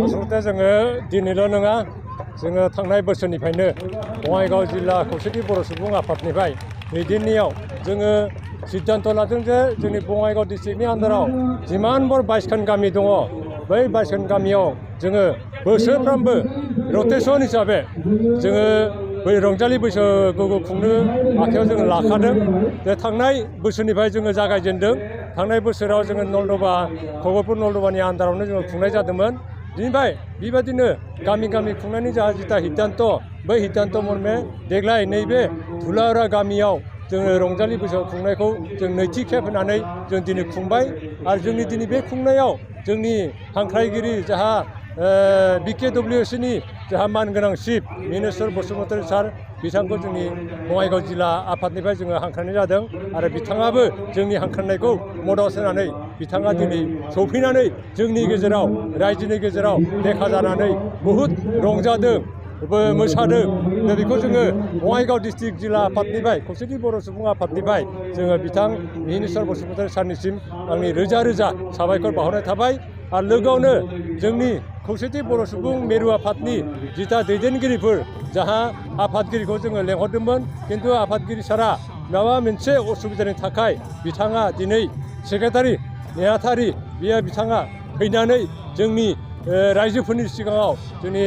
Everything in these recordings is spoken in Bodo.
आसलते जोङो दिनैल' नङा जोङो थांनाय बोसोरनिफ्रायनो बङाइगाव जिल्ला खौसेथि बर' सुबुं आफादनिफ्राय दैदेननायाव जोङो सिद्धान्त लादों जे जोंनि बङाइगाव डिस्ट्रिक्टनि आन्दाराव जिमानबर 22खान गामि दङ बै 22खान गामियाव जोङो बोसोरफ्रोमबो रटेसन हिसाबै जोङो बै रंजालि बैसागुखौ खुंनो आखायाव जोङो लाखादों। जे थांनाय बोसोरनिफ्राय जोङो जागायजेनदों। थांनाय बोसोराव जोङो नलदबा खगरपुर नलदबानि आन्दारावनो जोङो खुंनाय जादोंमोन। बिनिफ्राय बेबायदिनो गामि गामि खुंनायनि जा जिता हिद्दान्त बै हिद्दान्त मर्मे देग्लाय नैबे धुलाउरा गामियाव जोङो रंजालि बैसागु खुंनायखौ जों नैथि खेब होनानै जों दिनै खुंबाय। आरो जोंनि दिनै बे खुंनायाव जोंनि हांख्रायगिरि जाहा BKWSनि जाहा मानगोनां चिफ मिनेस्वर बसुमतारी सार बिथांखौ जोंनि बङाइगाव जिल्ला आफादनिफ्राय जोङो हांख्रायनाय जादों। आरो बिथाङाबो जोंनि हांख्रायनायखौ मदद होनानै बिथाङा दिनै सौफैनानै जोंनि गेजेराव रायजोनि गेजेराव देखा जानानै बहुद रंजादों मोसादों। बेखौ जोङो बङाइगाव डिस्ट्रिक्ट जिल्ला आफादनिफ्राय खौसेथि बर' सुबुं आफादनिफ्राय जोङो बिथां मिनेस्वर बसुमतारी सारनिसिम आंनि रोजा रोजा साबायखर बावहरनाय थाबाय। आरो लोगोआवनो जोंनि खौसेथि बर' सुबुं मिरु आफादनि जिता दैदेनगिरिफोर जाहा आफादगिरिखौ जोङो लेंहरदोंमोन, खिन्थु आफादगिरि सारा माबा मोनसे असुबिदानि थाखाय बिथाङा दिनै सेक्रेटारि नेहाथारि बिथाङा फैनानै जोंनि रायजोफोरनि सिगाङाव जोंनि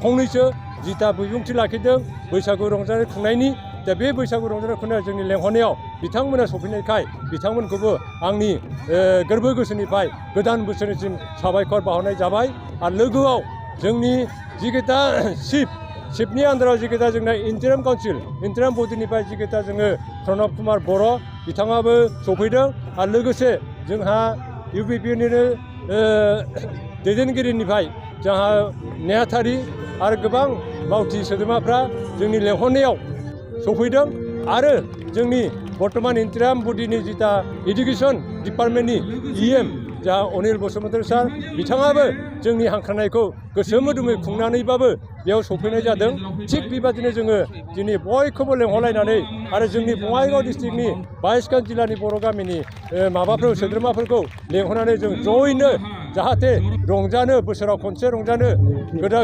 फंनैसो जिता बिबुंथि लाखिदों बैसागु रंजानाय खुंनायनि। दा बे बैसागु रंजानाय खुंनायाव जोंनि लेंहरनायाव बिथांमोना सफैनायखाय बिथांमोनखौबो आंनि गोरबो गोसोनिफ्राय गोदान बोसोरनिसिम साबायखर बावहरनाय जाबाय। आरो लोगोआव जोंनि जिकेटा चिफनि आन्दाराव जिकेटा जोंना इन्टारिम काउन्सिल इन्टारिम बडिनिफ्राय जिकेटा जोङो प्रणब कुमार बर' बिथाङाबो सफैदों। आरो लोगोसे जोंहा UPPनिनो दैदेनगिरिनिफ्राय जोंहा नेहाथारि आरो गोबां मावथि सोद्रोमाफ्रा जोंनि लेंहरनायाव सफैदों। आरो जोंनि बर्तमान इन्टारिम बडिनि जिता इडुकेसन डिपार्टमेन्टनि EM जा अनिल बसुमतारी सार बिथाङाबो जोंनि हांख्रायनायखौ गोसो मोदोमै खुंनानैबाबो बेयाव सफैनाय जादों। थिग बेबादिनो जोङो दिनै बयखौबो लेंहरलायनानै आरो जोंनि बङाइगाव डिस्ट्रिक्टनि 22खान जिल्लानि बर' गामिनि सोद्रोमाफोरखौ लेंहरनानै जों जयैनो जाहाथे रंजानो बोसोराव खनसे रंजानो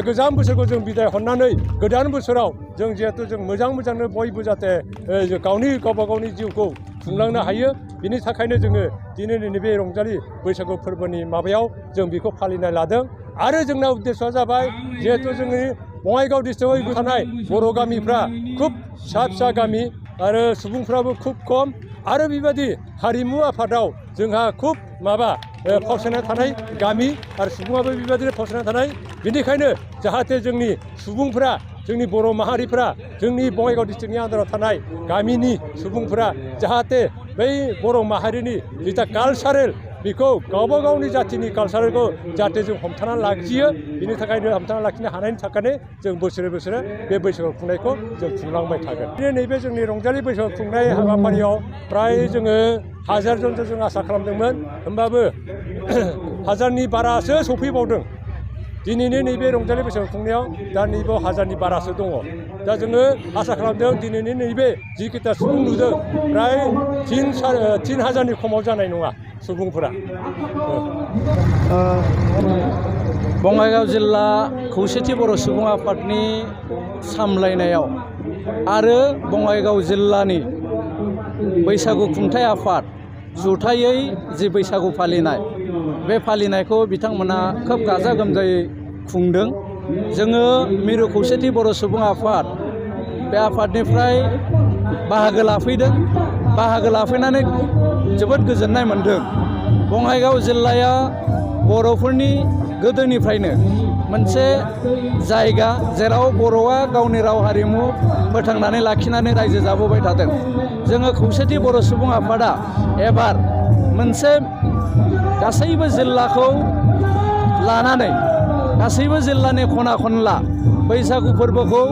गोजाम बोसोरखौ जों बिदाय हरनानै गोदान बोसोराव जों जिहेथु जों मोजांनो बयबो जाहाथे गावबा गावनि जिउखौ खुंलांनो हायो। बिनि थाखायनो जोङो दिनैनि नैबे रंजालि बैसागु फोरबोनि माबायाव जों बेखौ फालिनाय लादों। आरो जोंना उद्देश्यआ जाबाय जिहेथु जोंनि बङाइगाव डिस्ट्रिक्टआव थानाय बर' गामिफ्रा खुब फिसा गामि आरो सुबुंफ्राबो खुब खम। आरो बेबायदि हारिमु आफादाव जोंहा खुब फावसायना थानाय गामि आरो सुबुङाबो बेबायदिनो फावसायना थानाय। बेनिखायनो जाहाथे जोंनि सुबुंफ्रा जोंनि बर' माहारिफ्रा जोंनि बङाइगाव डिस्ट्रिक्टनि आन्दाराव थानाय गामिनि सुबुंफ्रा जाहाथे बै बर' माहारिनि जिता कालसारेल बेखौ गावबा गावनि जाथिनि कालसारखौ जाहाथे जों हमथाना लाखियो। बिनि थाखायनो हमथाना लाखिनो हानायनि थाखायनो जों बोसोरे बे बैसागु खुंनायखौ जों खुंलांबाय थागोन। नैबे जोंनि रंजालि बैसागु खुंनाय हाबाफारियाव फ्राय जोङो 1000 जनसो जों आसा खालामदोंमोन, होमबाबो 1000नि बारासो सफैबावदों। दिनैनि नैबे रंजालि बैसागु खुंनायाव दा नैबे 1000नि बारासो दङ। दा जोङो आसा खालामदों दिनैनि नैबे जिखिथा सुबुं नुदों फ्राय 3000नि खमाव जानाय नङा सुबुंफोरा। बङाइगाव जिल्ला खौसेथि बर' सुबुं आफादनि सामलायनायाव आरो बङाइगाव जिल्लानि बैसागु खुंथाय आफाद जुथायै जि बैसागु फालिनाय बे फालिनायखौ बिथांमोना खोब गाजा गोमजायै खुंदों। जोङो मिरु खौसेथि बर' सुबुं आफाद बे आफादनिफ्राय बाहागो लाफैदों। बाहागो लाफैनानै जोबोद गोजोननाय मोन्दों। बङाइगाव जिल्लाया बर'फोरनि गोदोनिफ्रायनो मोनसे जायगा जेराव बर'आ गावनि राव हारिमु फोथांनानै लाखिनानै रायजो जाबोबाय थादों। जोङो खौसेथि बर' सुबुं आफादा एबार मोनसे गासैबो जिल्लाखौ लानानै गासैबो जिल्लानि खना खनला बैसागु फोरबोखौ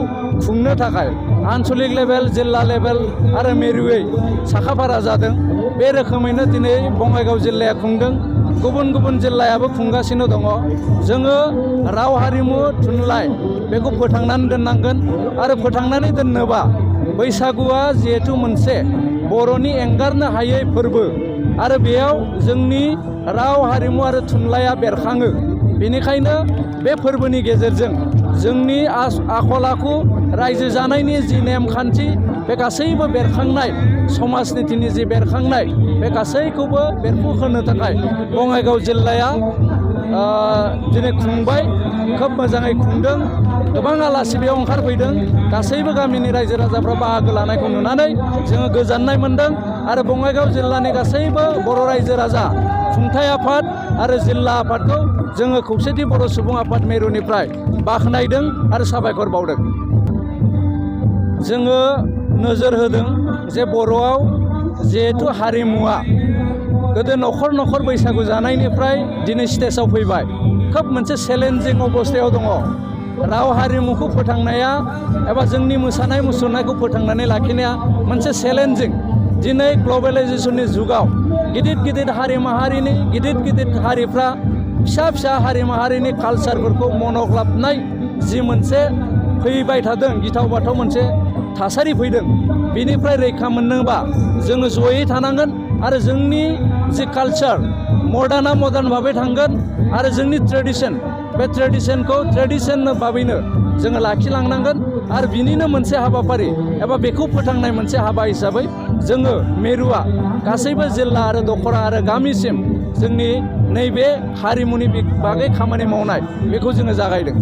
खुंनो थाखाय आन्चलिक लेभेल, जिल्ला लेभेल आरो मिरुयै साखाफारा जादों। बे रोखोमैनो दिनै बङाइगाव जिल्लाया खुंदों। गुबुन गुबुन जिल्लायाबो खुंगासिनो दङ। जोङो राव हारिमु थुनलाइ बेखौ फोथांनानै दोननांगोन। आरो फोथांनानै दोननोबा बैसागुआ जिहेथु मोनसे बर'नि एंगारनो हायै फोरबो आरो बेयाव जोंनि राव हारिमु आरो थुनलाइया बेरखाङो। बेनिखायनो बे फोरबोनि गेजेरजों जोंनि आखल आखु रायजो जानायनि जि नेमखान्थि बे गासैबो बेरखांनाय समाज नितिनि जि बेरखांनाय बे गासैखौबो बेरखांहोनो थाखाय बङाइगाव जिल्लाया दिनै खुंबाय। खोब मोजाङै खुंदों। गोबां आलासि बेयाव ओंखारफैदों। गासैबो गामिनि रायजो राजाफ्रा बाहागो लानायखौ नुनानै जोङो गोजोननाय मोन्दों आरो बङाइगाव जिल्लानि गासैबो बर' रायजो राजा खुंथाय आफाद आरो जिल्ला आफादखौ जोङो खौसेथि बर' सुबुं आफाद मिरुनिफ्राय बाख्नायदों आरो साबायखर बावदों। जोङो नोजोर होदों जे बर'आव जिहेथु हारिमुवा गोदो न'खर न'खर बैसागु जानायनिफ्राय दिनै स्टेजाव फैबाय। खोब मोनसे चेलेन्जिं अबस्थायाव दङ। राव हारिमुखौ फोथांनाया एबा जोंनि मोसानाय मुसुरनायखौ फोथांनानै लाखिनाया मोनसे चेलेन्जिं। दिनै ग्लबेलाइजेसननि जुगाव गिदिर गिदिर हारि माहारिनि गिदिर गिदिर हारिफ्रा फिसा फिसा हारि माहारिनि कालसारफोरखौ मनग्लाबनाय जि मोनसे फैबाय थादों गिथाव बाथाव मोनसे थासारि फैदों। बेनिफ्राय रैखा मोननोबा जोङो जयै थानांगोन आरो जोंनि जि कालसार मडार्ना मडार्न भाबै थांगोन आरो जोंनि ट्रेडिसन बे ट्रेडिसनखौ ट्रेडिसन भाबैनो जोङो लाखिलांनांगोन। आरो बिनिनो मोनसे हाबाफारि एबा बेखौ फोथांनाय मोनसे हाबा हिसाबै जोङो मिरुआ गासैबो जिल्ला आरो दख'रा आरो गामिसिम जोंनि नैबे हारिमुनि बागै खामानि मावनाय बेखौ जोङो जागायदों।